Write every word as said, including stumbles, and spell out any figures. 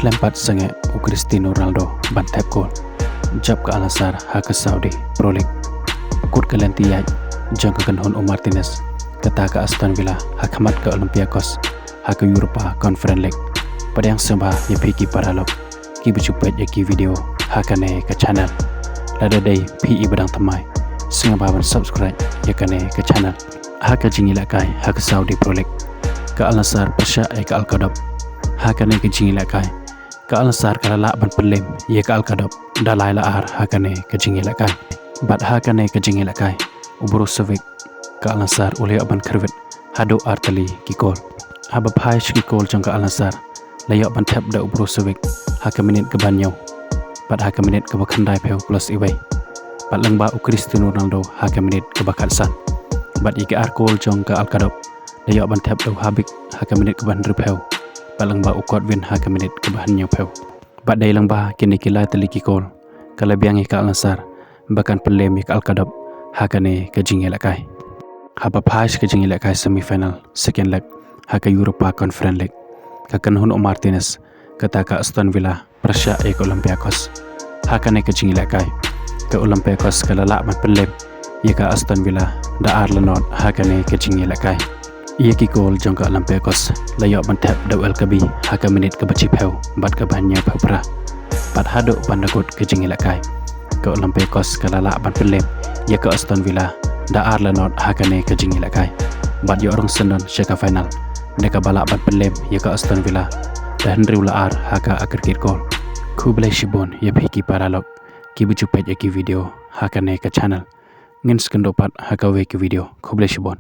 Lem pat sangeh u Cristiano Ronaldo ban thep kol jop ka Al Nassr ha ka Saudi Pro League. Kut ka lynti ïaid jong ka kynhun u Martinez, kata ka Aston Villa ha khmat ka Olympiacos ha ka Europa Conference League. Pdiang sngewbha ïa phi ki paralok kiba ju peit ïa ki video ha kane ka channel. Lada dei phi iba dang thymmai, sngewbha ban subscribe ïa kane ka channel. Ha ka jingïalehkai ha ka Saudi Pro League, ka Al Nassr pyrshah ïa ka Al Qaddouf. Ha kane ka jingïalehkai, ka Al Nassr ka la lah ban pynlem ïa ka Al Qaddouf da lai la ar ha kane ka jingïalehkai. Bad ha kane ka jingïalehkai, u Brozovic, ka Al Nassr u la ïoh ban khyrwit haduh ar tylli ki kol. Haba phai sha ki kol jong ka Al Nassr, la ïoh ban thep da u Brozovic ha ka minit kaba hynñiew, bad ha ka minit kaba khyndaiphew plus iwei, bad lyngba u Cristiano Ronaldo ha ka minit kaba khatsan. Bad ïa ki ar kol jong ka Al Qaddouf la ïoh ban thep da u Habib ha ka minit kaba hynriewphew, bad lyngba u Godwin ha ka minit kaba hynñiewphew. Bad dei lyngba kine ki lai tylli ki kol, ka la biang ïa ka Al Nassr ba kan pynlem ïa ka Al Qaddouf ha kane ka jingïalehkai. Haba phai sha ka jingïalehkai semi final second leg ha ka Europa Conference League, ka kynhun u Martinez, kata ka Aston Villa, pyrshah ïa ka Olympiacos. Ha kane ka jingïalehkai, ka Olympiacos ka la lah ban pynlem ïa ka Aston Villa da ar la not ha kane ka jingïalehkai. Ïa ki kol jong ka Olympiacos la ïoh ban thep da u El Kaabi ha ka minit kaba shiphew bad kaba hynñiewphew phra. Bad haduh ban da kut ka jingïalehkai, ka Olympiacos ka la lah ban pynlem ïa ka Aston Villa da ar la not ha kane ka jingïalehkai. Bad ïoh rung syndon sha ka final, da kaba lah ban pynlem ïa ka Aston Villa da hynriew la ar ha ka aggregate goal. Khublei shibun ïa phi ki paralok kiba ju peit ïa ki video ha kane ka channel. Ngin sa ïakynduh pat ha kawei ka video. Khublei shibun.